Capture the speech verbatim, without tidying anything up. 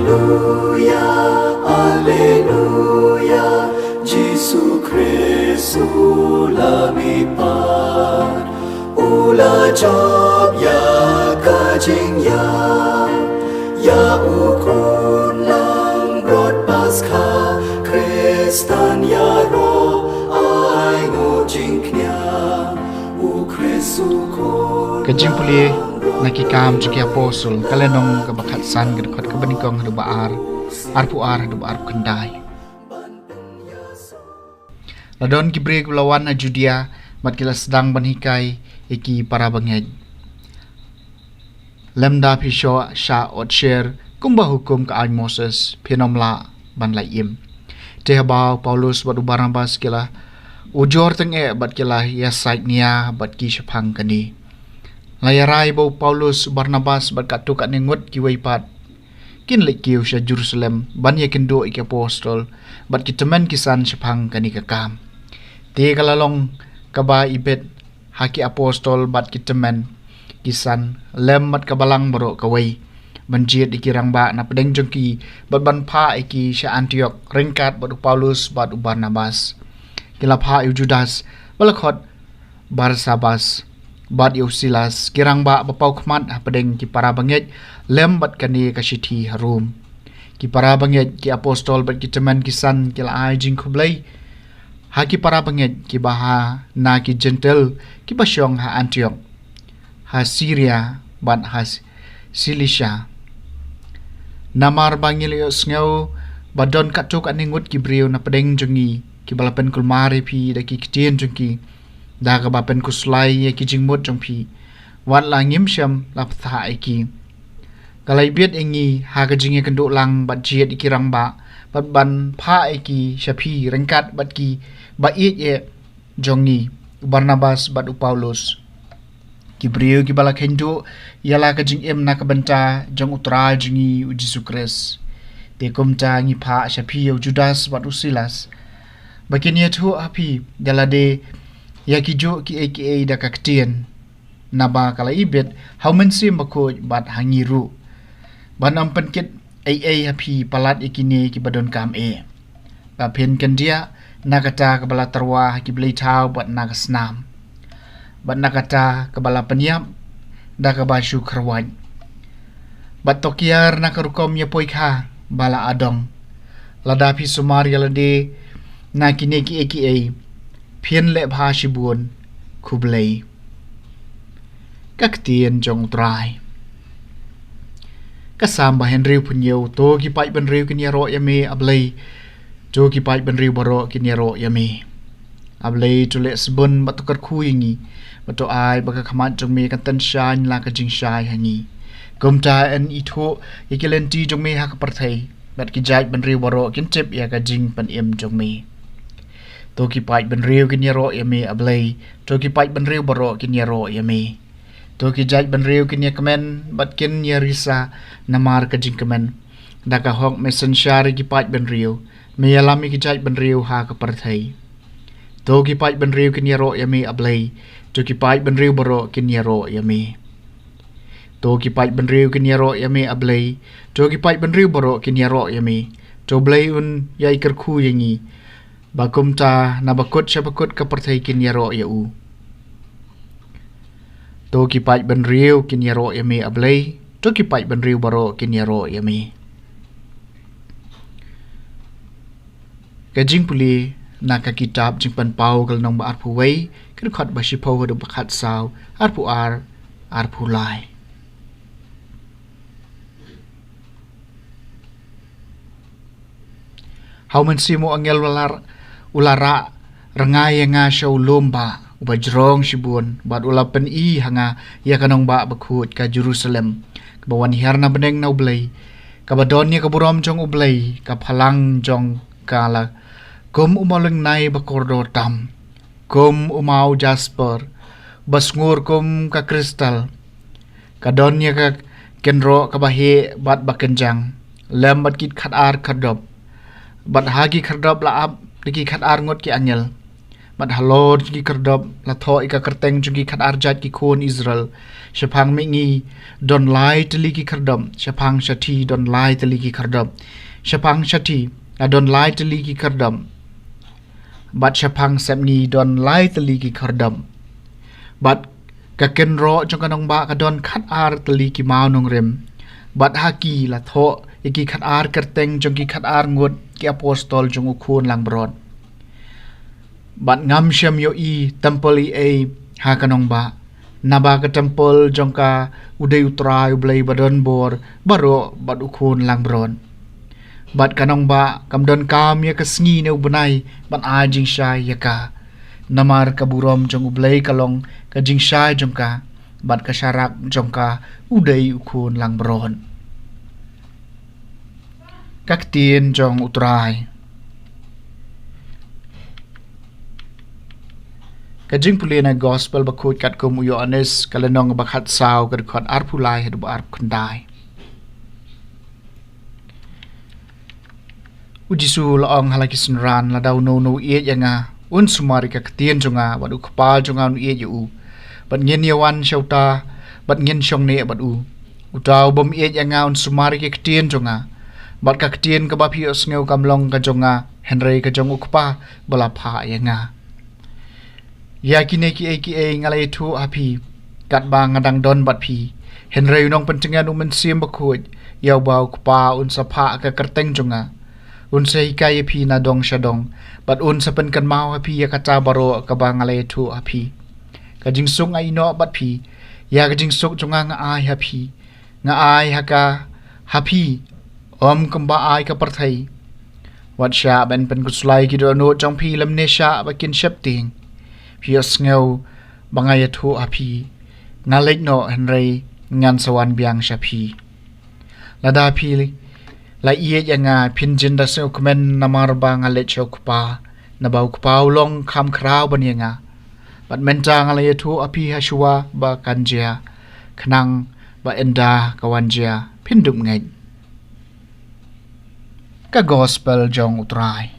Alleluia, Alleluia, Jisu Khrist u la mihpat, u la jop ïa ka jingïap, ïa u khun langbrot Paskha, Khristan ïaroh, ai nguh jingkñia, u Khrist u khun. Ka jingpule na Ki Kam jong ki Apostol, ka lynnong kaba khatsan, ka dkhot kaba nyngkong haduh ba ar, arphew ar haduh ba arphew khyndai. La don ki briew kiba la wan na Judia, bad ki la sdang ban hikai ïa ki para bangeit. Lymda phi shah ot sher kumba hukum ka aiñ Moses, phin ym lah ban lait im. Te haba u Paulus bad u Barnabas ki la ujor tyngeh bad ki la ïasaid nia bad ki shaphang kane, la ïarai ba u Paulus, u Barnabas bad katto katne ngut kiwei pat kin leit kiew sha Jerusalem ban ïakynduh ïa ki apostol bad ki tymmen ki san shaphang kane ka kam. Te ka la long kaba ibit ha ki apostol bad ki tymmen ki san lem bad ka balang baroh kawei, ban jied ïa ki rangbah na pdeng jong ki bad ban phah ïa ki sha Antiok ryngkat bad u Paulus bad u Barnabas. Ki la phah ïa u Judas, ba la khot Barsabas, bad ïa u Silas, ki rangbah ba paw khmat hapdeng ki para bangeit lem bad kane ka shithi ha Rom. Ki para bangeit, ki apostol bad ki tymmen ki san ki la ai jingkhublei ha ki para bangeit kiba ha na ki Jentil kiba shong ha Antiok, ha Siria bad ha Silisia. Namar ba ngi la ïohsngew ba don katto katne ngut ki briew na pdeng jong ngi kiba la pynkulmar ïa phi da ki ktien jong ki, da kaba pynkhuslai ïa ki jingmut jong phi, wat la ngim shym la pynthah ïa ki. Ka la ibit ïa ngi ha ka jingïakynduh lang bad jied ïa ki rangbah bad ban phah ïa ki sha phi ryngkat bad kiba ïeit eh jong ngi, u Barnabas bad u Paulus, ki briew kiba la kheiñduh ïa la ka jingim na ka bynta jong u Trai jong ngi u Jisu Khrist. Te kumta ngi phah sha phi ïa u Judas bad u Silas, ba kin ïathuh ha phi da lade ïa kijuh kiei kiei da ka ktien, naba ka la ibit ha u Mynsiem Bakhuid bad ha ngi ruh, ban ym pynkit ei ei ha phi palat ïa kine kiba donkam eh, ba phin kyndiah na kata kaba la tyrwa ha ki blei thaw bad na ka snam, bad na kata kaba la pynïap da kaba shu kyrwat, bad to kiar na ka rukom ïapoikha ba la adong. Lada phi sumar ïa lade na kine kiei kiei, phin leh bha shibun. Khublei. Ka ktien jong u Trai. Ka Salm ba hynriew phew. To ki paid bynriew kin ïaroh ïa me, A Blei. To ki paid bynriew baroh kin ïaroh ïa me, A Blei. To leh sbun bad to kyrkhu ïa ngi, bad to ai ba ka khmat jong me kan tynshaiñ la ka jingshai ha ngi. Kumta yn ithuh ïa ki lynti jong me ha ka pyrthei, bad ki jaid bynriew baroh kin tip ïa ka jingpynim jong me. To ki paid bynriew kin ïaroh ïa me, A Blei. To ki paid bynriew baroh kin ïaroh ïa me. To ki jaid bynriew kin ïakmen bad kin ïarisa namar ka jingkmen. Da ka hok me synshar ïa ki paid bynriew, me ïalam ïa ki jaid bynriew ha ka pyrthei. To ki paid bynriew kin ïaroh ïa me, A Blei. To ki paid bynriew baroh kin ïaroh ïa me. To ki paid bynriew kin ïaroh ïa me, A Blei. To ki paid bynriew baroh kin ïaroh ïa me. To Blei un ïai kyrkhu ïa ngi, ba kumta na bakut sha bakut ka pyrthei kin ïaroh ïa u. To ki paid bynriew kin ïaroh ïa me, A Blei. To ki paid bynriew baroh kin ïaroh ïa me. Ka jingpule na ka kitab Jingpynpaw, ka lynnong ba arphew wei, ka dkhot ba shiphew haduh ba khatsaw, arphew ar, arphew lai. Ha u Mynsiem u angel u la, u la rah rngai ïa nga sha u lum bah uba jrong shibun, bad u la pyni ha nga ïa ka nongbah bakhuid ka Jerusalem, kaba wan hiar na bneng na U Blei, kaba don ïa ka burom jong U Blei. Ka phalang jong ka la kum u mawlynnai ba kordor tam, kum u maw jasper, ba sngur kum ka kristal. Ka don ïa ka kynroh kaba heh bad ba kynjang, lem bad ki khatar khyrdop, bad ha ki khyrdop la ap da ki khatar ngut ki angel, Bad halor ki khyrdop la thoh ïa ka kyrteng jong ki khatar jait ki khun Israel. Shaphang mihngi don lai tylli ki khyrdop, shaphang shathie don lai tylli ki khyrdop, shaphang shathie la don lai tylli ki khyrdop, bad shaphang sepngi don lai tylli ki khyrdop. Bad ka kynroh jong ka nongbah ka don khatar tylli ki mawnongrim. Bad ha ki la thoh ïa ki khatar kyrteng jong ki khatar ngut ki apostol jong u Khun langbrot. Bad ngam shym ïohi templ ei ei ha ka nongbah, naba ka templ jong ka u dei U Trai U Blei badonbor baroh bad u Khun langbrot. Bad ka nongbah kam donkam ïa ka sngi ne u bnai ban ai jingshai ïa ka, namar ka burom jong U Blei ka long ka jingshai jong ka, bad ka sharak jong ka u dei u Khun langbrot. Ka ktien jong U Trai. Ka jingpule na Gospel bakhuid katkum u Ïoannis, ka lynnong ba khatsaw, ka dkhot arphew lai haduh arphew khyndai. U Jisu u la ong ha la ki synran, lada uno uno u ïeit ïa nga, un sumar ïa ka ktien jong nga, bad U Kpa jong nga un ïeit ïa u. Bad ngin ïa wan sha uta, bad ngin shong neh bad u. Uta u bym ïeit ïa nga un sumar ïa ka ktien jong nga. Bad ka ktien kaba phi ïohsngew kam long ka jong nga, hynrei ka jong U Kpa ba la phah ïa nga. Ïa kine kiei kiei nga la ïathuh ha phi katba nga dang don bad phi. Hynrei u nongpyntngen, U Mynsiem Bakhuid, ïa uba U Kpa un sa phah ha ka kyrteng jong nga, un sa hikai ïa phi na dong sha dong, bad un sa pynkynmaw ha phi ïa kata baroh kaba nga la ïathuh ha phi. Ka jingsuk nga ïehnoh bad phi, ïa ka jingsuk jong nga nga ai ha phi. Nga ai ha ka, ha phi, ym kumba ai ka pyrthei. Wat shah ban pynkhuslai ki dohnud jong phi, lymne shah ba kin sheptieng. Phi ïohsngew ba nga ïathuh ha phi, nga leit noh, hynrei ngan sa wan biang sha phi. Lada phi la ïeit ïa nga, phin jin da sngewkmen namar ba nga leit sha U Kpa, naba U Kpa u long kham khraw ban ïa nga. Bad mynta nga la ïathuh ha phi ha shuwa ba kan jia, khnang ba ynda ka wan jia phin dup ngeit. Ka Gospel jong U Trai.